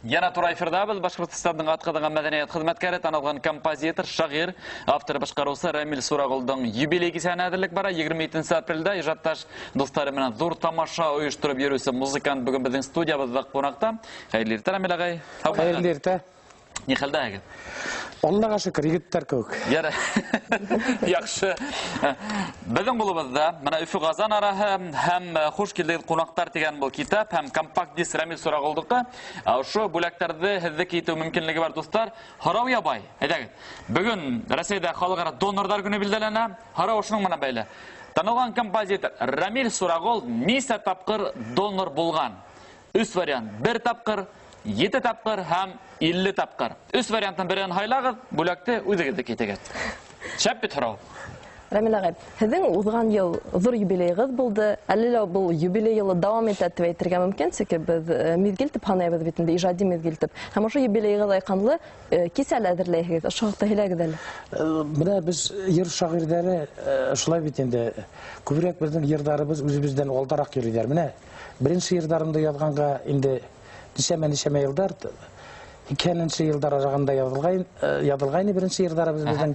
Яна тура эфирда без Башкортстанның атказанган мәдәният хезмәткәре, танылган композитор, шагыйрь, автор башкаручы Рамил Сурагулдың юбилей кичәһенә әзерлек бара. 27 апрельдә иҗатташ дуслары белән зур тамаша оештырып йөрүче музыкант бүген безнең студиябездә кунакта. Хәерле иртә, Рамил агай. Хәерле иртә. Ни хәлдә егет? Аллага шөкер, егетләр кебек. Яра. Яхшы. Безнең кулыбызда менә Өфе Казан араһы һәм Хуш килдегез кунаклар дигән бу китап һәм компакт диск Рамил Сурагулдыкы. Ошо бүләкләрне һеҙҙеке итеү мөмкинлеге бар, дуслар. Һорау ябай. Әйдәгез. Бүген Россиядә халыкара донордар көне билгеләнә. Һорау шуның менән бәйле. Танылган композитор Рамил Сурагул ничә тапкыр донор булган? Өч вариант. Бер тапкыр, 7 тапкыр һәм 50 тапкыр. Өч варианттан берен һайлагыз, бүләкте үзегезнеке итегез. Шәп бит һорау. Рамил агай, һеҙҙең уҙған йыл ҙур юбилейығыҙ булды. Әле лә был юбилей йылы дауам итә тип әйтергә мөмкин, сөнки беҙ миҙгел тип һанайбыҙ бит инде, ижади миҙгел тип. Һәм ошо юбилейығыҙ айҡанлы кисә лә әҙерләйһегеҙ. Ошо хаҡта һөйләгеҙ әле. Менә беҙ йыр шағирҙәре шулай бит инде. Күберәк беҙҙең йырҙарыбыҙ үҙебеҙҙән алдараҡ йөрөйҙәр. Менә беренсе йырҙарымды яҙғанға инде нисәмә-нисәмә йылдар, 80-нче йылдар арағында яҙылғайны беренсе йырҙарыбыҙ беҙҙең.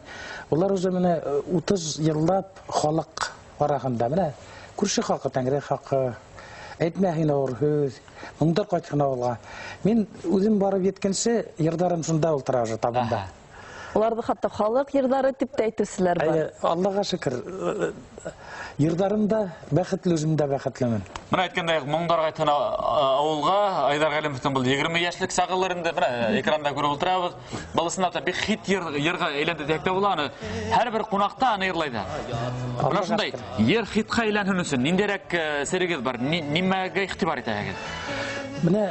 Улар уже менә 30 йыллап халыҡ араһында. Менә күрше хаҡы, тәңре хаҡы, әйтмә һин ауыр һүҙ, моңдар ҡайтһын ауылға. Мин үҙем барып еткәнсе йырҙарым шунда ултыра уже табында. Уларҙы хатта халыҡ йырҙары тип тә әйтеүселәр бар. Әйе, Аллаға шөкөр, йырҙарым да бәхетле, үзем дә бәхетлемен. Менә әйткәндәй, моңдар ҡайтһын ауылға, Айдар Ғәлимовтың был 20 йәшлек сағылыр инде, менә экранда күреп ултырабыҙ. Был ысынлап та бик хит йырға әйләнде тиһәк тә була аны. Һәр бер ҡунаҡта аны йырлай да. Менә шундай йыр хитҡа әйләнһен өсөн ниндәйерәк серегеҙ бар? Нимәгә иғтибар итәһегеҙ? Менә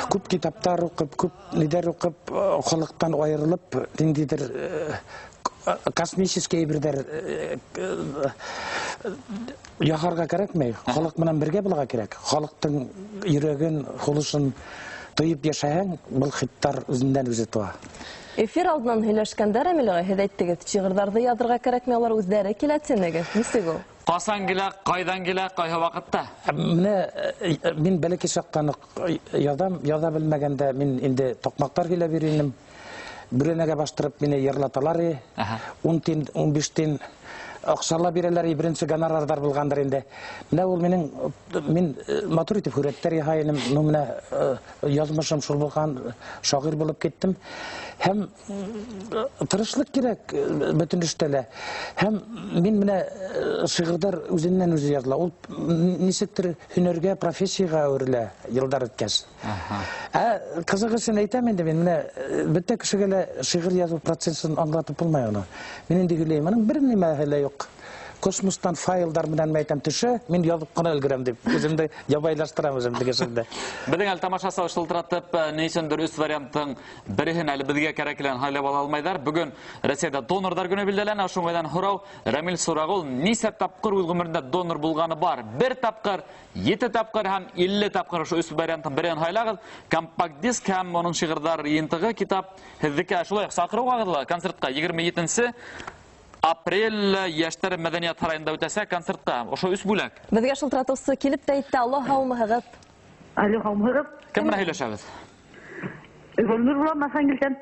күп китаптар уҡып, күп нидәр уҡып, халыҡтан айырылып, ниндәйҙер космический әйберҙәр яһарға кәрәкмәй. Халыҡ менән бергә булырға кәрәк. Халыҡтың йөрәген, һулышын тойоп йәшәһәң, был хиттар үҙенән үҙе тыуа. Эфир алдынан һөйләшкәндә, Рамил ағай, һеҙ әйттегеҙ, шиғырҙарҙы яҙырға кәрәкмәй, улар үҙҙәре килә тинегеҙ. Нисек ул? Ҡасан килә, ҡайҙан килә, ҡайһы ваҡытта? Менә мин бәләкәй саҡтан уҡ яҙам, яҙа белмәгәндә мин инде таҡмаҡтар һөйләп йөрөй инем. Бүрәнәгә баштырып мине йырлаталар. 10 тин, 15 тин аҡсала бирәләр, беренсе гонорарҙар булғандыр инде. Менә ул минең, мин матур итеп һүрәттәр яһай инем. Ну, менә язмышым шул булған, шағир булып киттем. Һәм тырышлык кирәк бөтен эштә лә. Һәм мин менә шиғырҙар үҙеннән үҙе яҙыла. Ул нисектер һөнәргә, профессияға әүерелә йылдар үткәс. Ә ҡыҙыҡ өсөн әйтәм инде мин, менә бөтә кешегә лә шиғыр яҙыу процессын аңлатып булмай уны. Мин инде һөйләйем, аның бер нимәһе лә юҡ. Космостан файлдар менән әйтәм төшә, мин яҙып ҡына өлгөрәм дип, үҙемде ябайлаштырам үҙемде кешемде. Беҙҙең әле тамашасы шылтыратып, ни өсөндөр өс варианттың береһен әле беҙгә кәрәклен һайлап ала алмайҙар. Бөгөн Рәсәйҙә донорҙар көнө билдәләнә. Ошо уңайҙан һорау, Рамил Сурағул нисә тапҡыр үҙ ғүмерендә донор булғаны бар? Бер тапҡыр, 7 тапҡыр һәм 50 тапҡыр. Ошо өс варианттың береһен һайлағыҙ. Компакт диск һәм уның шиғырҙар йыйынтығы китап һеҙҙеке. Шулай уҡ саҡырыуғағыҙ ла концертҡа 27 апрель Йәштәр мәҙәниәт һарайында үтәсәк концертҡа. Ошо өс бүләк. Беҙгә шылтыратыусы килеп тә әйтте. Алло, һаумыһығыҙ? Алло, һаумыһығыҙ? Кем менән һөйләшәбеҙ? Гөлнур булам, Архангелдән.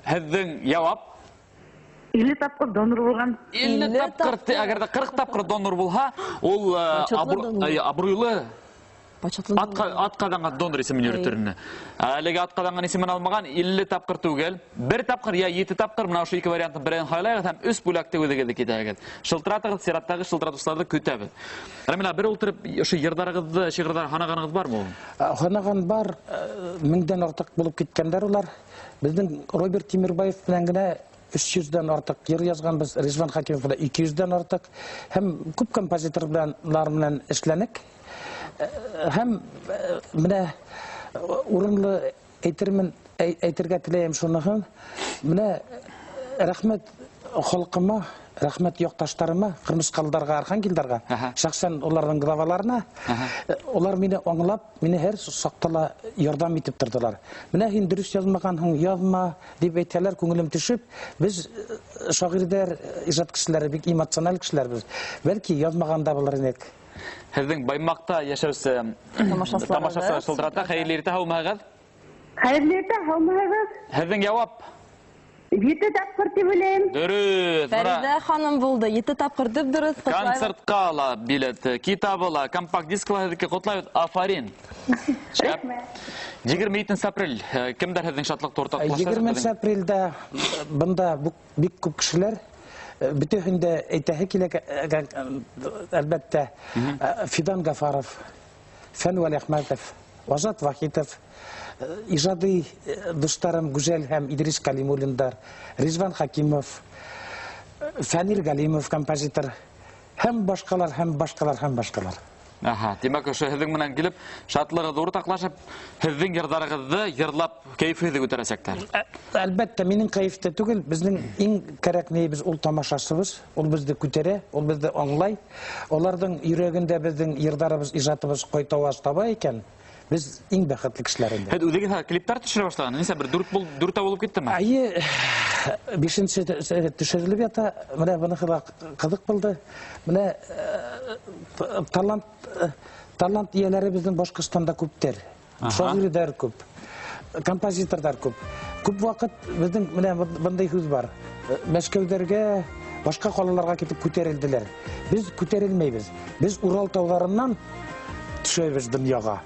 Һеҙҙең яуап? 50 тапҡыр донор булған. 50 50 тапҡыр, тапҡыр. әгәр дә 40 тапҡыр донор булһа, ул Почетлы донор. абруйлы Почетлы донор. ат ҡаҙанған донор исемен йөрөтөр ине. Әлеге ат ҡаҙанған исемен алмаған 50 тапҡыр түгел, бер тапҡыр я 7 тапҡыр, мына ошо ике варианттың береһен һайлайғыҙ һәм өс бүләкте үҙегеҙҙе китәһегеҙ. Шылтыратығыҙ, сираттағы шылтыратыусыларҙы көтәбеҙ. Рамил, бер ултырып ошо йырҙарығыҙҙы, шиғырҙар һанағанығыҙ бармы ул? Һанаған бар, меңдән артыҡ булып киткәндәр улар. Беҙҙең Роберт Тимербаев менән генә өс йөҙҙән артыҡ йыр яҙғанбыҙ, Ризван Хәкимов белән ике йөҙҙән артыҡ. Һәм күп композиторлар менән эшләнек. Һәм менә урынлы әйтермен, әйтергә теләйем шуныһын. Менә рәхмәт халҡыма, рәхмәт яҡташтарыма, ҡырмыҫҡалдарға, архангелдарға, шәхсән уларҙың главаларына. Улар мине аңлап, мине һәр саҡта ла ярҙам итеп торҙолар. Менә һин дөрөҫ яҙмағанһың, яҙма дип әйтһәләр, күңелем төшөп, беҙ шағирҙәр, ижад кешеләре бик эмоциональ кешеләр беҙ. Бәлки яҙмаған да булыр инек. Һеҙҙең Баймаҡта йәшәүсе Тамашасыларыбыҙ. тамашасылар шылтырата. Хәйерле иртә, һаумыһығыҙ? Хәерле иртә, һаумыһыгыҙ? Һеҙҙең яуап? 7 тапҡыр тип уйлайым. Дөрөҫ. Фәридә ханым булды. 7 тапҡыр дөп дөрөҫ. Ҡотлайбыҙ. Концертҡа ла билет, китабы ла, компакт диск ла һеҙҙеке. Ҡотлайбыҙ. Афарин. Рәхмәт. 27 апрель. Кемдәр һеҙҙең шатлыҡты уртаҡлаша? 20 апрельдә бында бик күп кешеләр. Бөтәһен дә әйтәһе килә, әлбәттә. Фидан Гафаров, Фән Вәлиәхмәтов, Азат Вахитов, ижади дуҫтарым Гүзәл һәм Идрис Калимуллиндар, Ризван Хакимов, Фәнил Галимов композитор һәм башҡалар, һәм башҡалар, һәм башҡалар. Аһа, тимәк, ошо һеҙҙең менән килеп, шатлығыҙҙы уртаҡлашып, һеҙҙең йырҙарығыҙҙы йырлап кәйефегеҙҙе күтәрәсәктәр. Әлбәттә, минең кәйефтә түгел, беҙҙең иң кәрәк нейебеҙ ул тамашасыбыҙ, ул беҙҙе күтәрә, ул беҙҙе аңлай. Уларҙың йөрәгендә беҙҙең йырҙарыбыҙ, ижадыбыҙ ҡайтауаз таба икән, беҙ иң бәхетле кешеләр инде. Һеҙ үҙегеҙ хәҙер клиптар төшөрә башлаған, нисә бер дүртәү булып киттеме? Әйе, бишенсе төшөрөлөп ята. Менә быныһы ла ҡыҙыҡ булды. Менә талант эйәләре беҙҙең Башҡортостанда күптәр. Шағирҙар күп, композиторҙар күп. Күп ваҡыт беҙҙең менә бындай һүҙ бар. Мәскәүҙәргә, башҡа ҡалаларға китеп күтәрелделәр. Беҙ күтәрелмәйбеҙ. Беҙ Урал тауҙарынан төшәбеҙ донъяға.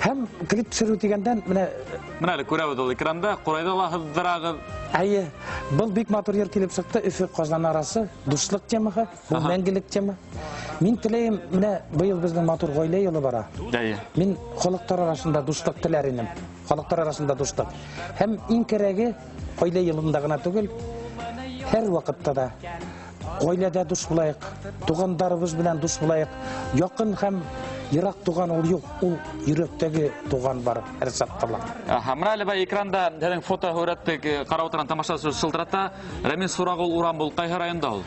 Һәм клип төшөрөү тигәндән менә Менә әле күрәбеҙ ул экранда, ҡурайҙа ла һыҙҙырағыҙ. Әйе, был бик матур йыр килеп сыҡты. Өфө Ҡазан арасы, дуҫлыҡ темаһы, был мәңгелек тема. Мин теләйем, менә быйыл беҙҙең матур ғаилә йылы бара. Мин халыҡтар арасында дуҫлыҡ теләр инем. Халыҡтар арасында дуҫлыҡ. Һәм иң кәрәге ғаилә йылында ғына түгел, һәр ваҡытта да ғаиләдә дуҫ булайыҡ, туғандарыбыҙ белән дуҫ булайыҡ. Яҡын һәм йыраҡ туған ул юҡ, ул йөрәктәге туған бар һәр саҡта ла. Аһа, менә әле бай экранда һеҙҙең фотоһүрәтте ҡарап ултырған тамашасы шылтырата. Рәмил Сурағул урам был ҡайһы районда ул?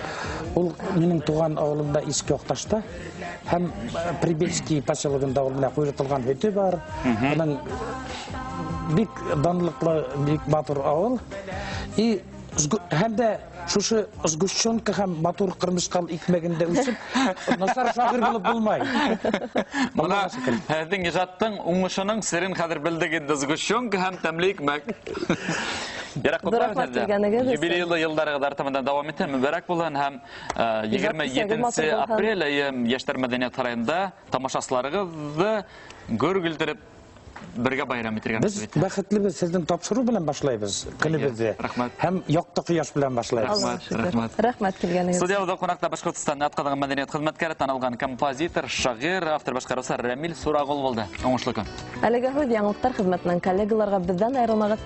Ул минең туған ауылымда Иске Аҡташта һәм Прибельский поселогында ул менә ҡуйыртылған һөтө бар. Уның бик данлыҡлы, бик матур ауыл. И һәм дә шушы сгущенка һәм матур ҡырмыҫҡал икмәгендә үсеп, насар шағир булып булмай. Бына Аллаға шөкөр. һеҙҙең ижадтың уңышының серен хәҙер белдек инде, сгущенка һәм тәмле икмәк. Ярай, Ҙур рәхмәт ҡотлайбыҙ һеҙҙе. килгәнегеҙ өсөн. Юбилейлы йылдарығыҙ артабандан дауам итһен, мөбәрәк булһын һәм Ижад егерме кисәге етенсе матур булһын. апрель айы Йәштәр мәҙәниәт һарайында тамашасыларығыҙҙы гөр килтереп бергә байрам итергә Беҙ насип итһен. бәхетлебеҙ, һеҙҙең тапшырыу белән башлайбыҙ көнөбөҙҙө. Рәхмәт. Һәм яҡты ҡояш белән башлайбыҙ. Рәхмәт, рәхмәт. Рәхмәт килгәнегеҙ. Студиябыҙҙа ҡунаҡта Башҡортостан атҡаҙанған мәҙәниәт хеҙмәткәре, танылған композитор, шағир, автор башҡарыусы Рәмил Сурағул булды. Уңышлы көн. Әлеге һүҙ яңылыҡтар хеҙмәтенән коллегаларға беҙҙән айырылмағыҙ.